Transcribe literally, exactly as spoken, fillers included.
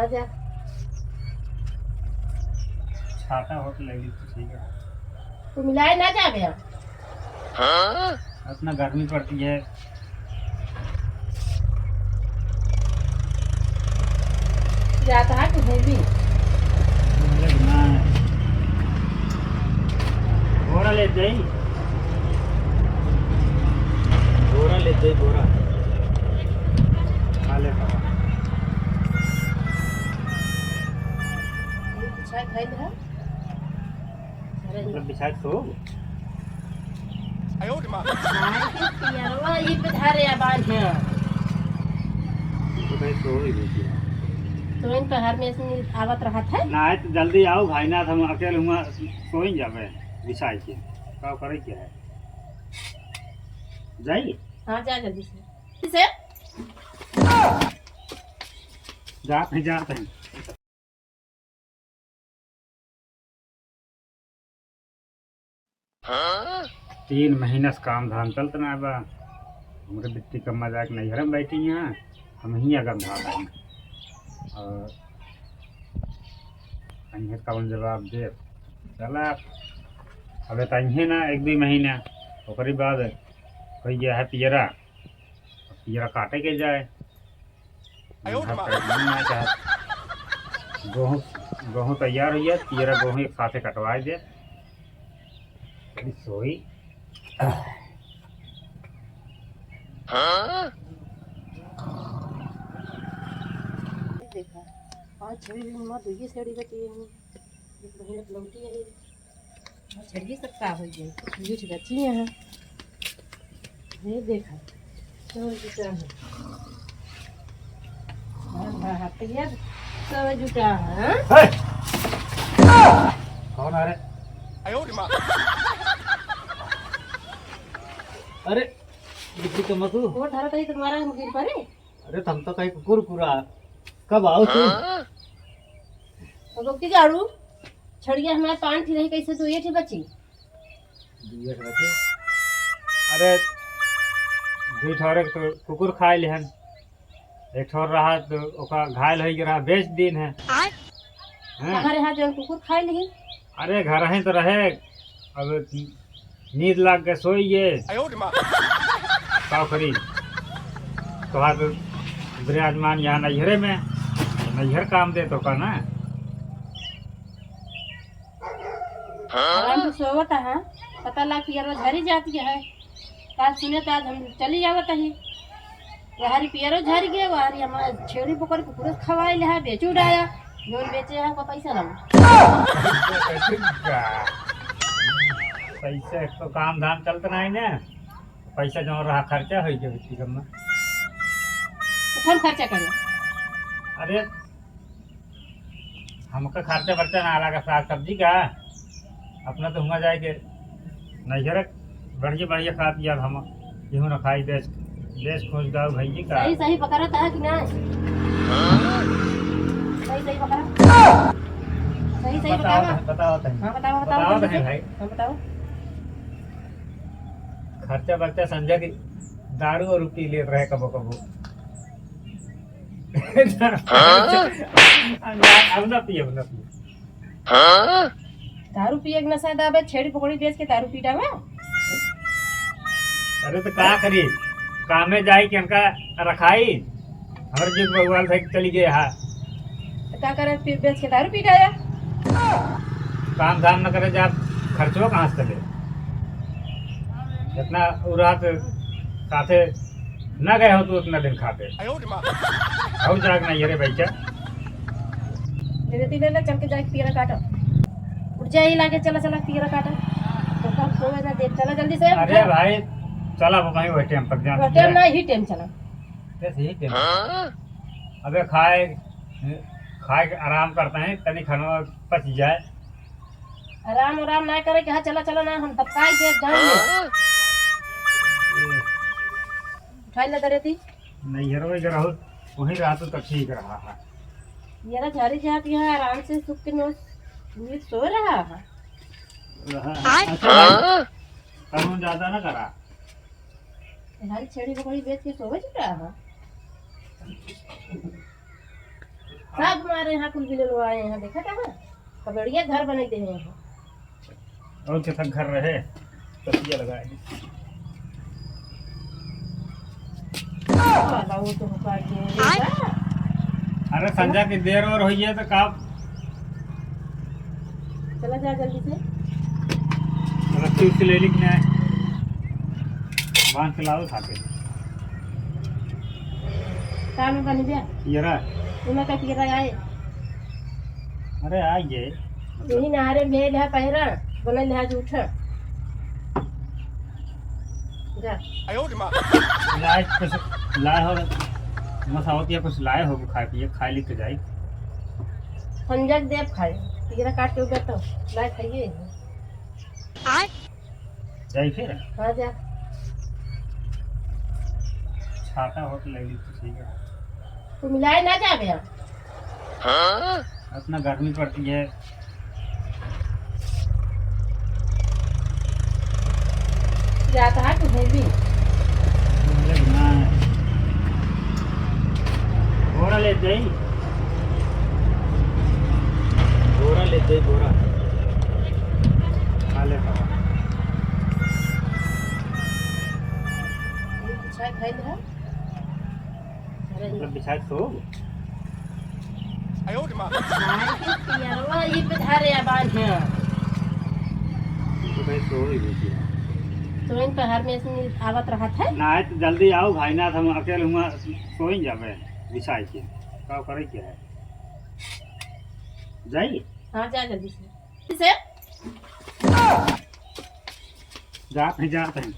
आजा। छाता हो तो ले ली तो ठीक है। तू मिलाए ना जाबे। हाँ? इतना गर्मी पड़ती है। जाता है तू भी। बोरा ले जाई। बोरा ले जाई, बोरा। खा ले बाबा। ये बिछाए खाई ले। अरे मतलब बिछाए सो। आए के पियरवा ये पे धारे आबाद है। तो भाई सो ही गई थी। तो इन पे हर में से आवत रहत है। ना है तो जल्दी आओ भाई, ना तो हम अकेले हुआ सोई जाबे बिछाए के। का करे के है? जाई? हाँ, जा जल्दी से। से? जात है, जात है। तीन महीना से काम धाम चलत ना बा। हमरे बिट्टी कम्मा जाके नैहर में बैठी हैं, हम ही अगर धाम हैं। और अइहे कौन जवाब दे? चला, अबे तो अइहे ना एक दुई महीना, ओकरी बाद होइ गया है पियरा, अब पियरा काटे के जाए। आयो रे माँ। घर पे मन ना चाहत। गेहूं, गेहूं तैयार हुई है, पियरा गेहूं एक साथे कटवाए दे। अभी सोई। देखा, आज छह दिन में दुइये साड़ी बची है। एक महीना तो लौटी है। छड़िए सब का हो गए, कुछ बची है। ये देखा, सब जुटा है। हाँ, हाँ, हाँ, तो ये सब जुटा है, हाँ? हे! कौन आ रहे? आयो रे माँ। अरे, बिट्टी कम्मा तू? वो धरा तही तुम्हारा हम गिर पड़े? अरे, तुम तो कहीं कुकुर कुरा। कब आओ तू? हाँ? तो की गाड़ू, छड़िया हमारे पान थी रही, कैसे दुइये थी बची? दुइये ठो बचे। अरे, दुई ठो रे तो कुकुर खाए लेहन, एक ठो रहा तो ओका घायल होई के रहा, बेच दीन है। आय? हैं? हमारे यहाँ जो कुकुर खाए नहीं। अरे, घर ही तो रहे, अब नींद लाग के सोई गे। आयो रे माँ। का करी? तोहार तो विराजमान यहाँ नैहरे में, नैहर काम दे तो का ना। आराम से सोवत है, पता लाग पियरो झरी जात है। आज सुने तो आज हम चली जावत ही। वहारी पियरो झरी गए, वहारी हमार छेड़ी पकड़ के पूरा खवाई ले है, बेचू डाया। जोन बेचे है, को पैसा लाऊ। पैसा एक तो काम धाम चलत नहीं ने, पैसा जो रहा खर्चा होई गया बिट्टी कम्मा। तो कौन खर्चा करे? अरे, हमका खर्चा बर्चा ना लगा, साग सब्जी का, अपना तो हुआ जाए के नैहर बढ़िया बढ़िया खा पिया हम, गेहूं ना खाई, बेच, बेच खोज गाँव भैया का। सही सही पकड़त है कि ना? सही सही पकड़ा। सही सही बताओ बतावा। तो, बताओ तो। हाँ, बताओ, बताओ, बताओ तो जल्दी है से। भाई। हाँ, बताओ। खर्चा बर्चा समझा कि दारू और पी लेत रहे कबो कबो। हाँ? अब ना पिए, अब ना पिए। हाँ? दारू पिए के नशा दाबे, छेड़ी पकौड़ी बेच के दारू पी डावे। अरे तो का करी, कामे जाई के इनका रखाई, हमारे जो बउआल भाई चली गए हा। तो का करे, पी-, बेच के दारू पी डावे। काम धाम न करे, जा खर्चो कहाँ से चले? जितना उ रात साथे ना गए हो तू उतना दिन खाते। आयो रे माँ। और जाग नहीं, अरे भाई क्या? दे देती, ले ले, चल के जाए पियरा काटा। उठ जाए, लागे, चला, चला, पियरा काटा। तो कब सोवे ना दे, चला जल्दी से, अरे उठा। भाई, चला वो भाई, वही टाइम पर जान वही टाइम है। ना, ही टाइम चला। कैसे ही टाइम? हाँ? अबे खाए, खाए के आराम करते हैं, तनी खाना पच जाए। आराम, आराम ना करे, कहा चला, चला ना, हम बताई दे गाँव में। हाँ? उठाई ले दे रही थी। नैहरवे के रहो, वहीं रहतो तो ठीक रहा है। मेरा झाड़ी झाप यहाँ आराम से सुख के नौ नींद सो रहा है। रहा है। अच्छा भाई, काम ज्यादा ना करा। झाड़ी छेड़ी पकौड़ी बेच के सोवे चुका है। सब हमारे यहाँ कुल बिलवा आए हैं, देखा था ना? कबड़िया घर बने दे हैं। और के घर रहे, तकिया लगाए। बाबा, वो तो हुआ के आय। अरे, संझा की देर और होई है तो का? चला जा जल्दी से। रस्सी उस्सी ले ली कि नहीं? बांध के लाओ खाके। काम में बन गया। ये रहा। उन्हें का किया लगाए। अरे, आ ये। यही नहरे में भेल है पैरा, बनल है जूठा। जा। लाए कुछ, लाए हो, मसावत या कुछ लाए हो खाए पिए, खाए लेके जाई। संजय देव खाए, तीरा काट के उधर तो लाए खाइए। आय। जाई फिर? हाँ, जा। छाता हो तो ले ली तो ठीक है। तू मिलाए ना जाबे हम। हाँ? इतना गर्मी पड़ती है। जाता है तू भी। अरे ना। बोरा ले जाई। बोरा ले जाई, बोरा। खा ले खावा। ये कुछ है, खाई ले। अरे मतलब बिछाए सो? आय के पियरवा, ये पे धारे आबाद है। तो भाई सो ही गई थी। तो इन पहाड़ में इसमें आवत रहत है? ना, तो जल्दी आओ भाई, ना तो हम अकेले हुआ सो ही जावे बिछाए के। का करे क्या है? जाई? हाँ, जा जल्दी से। से? जात हैं, जात हैं।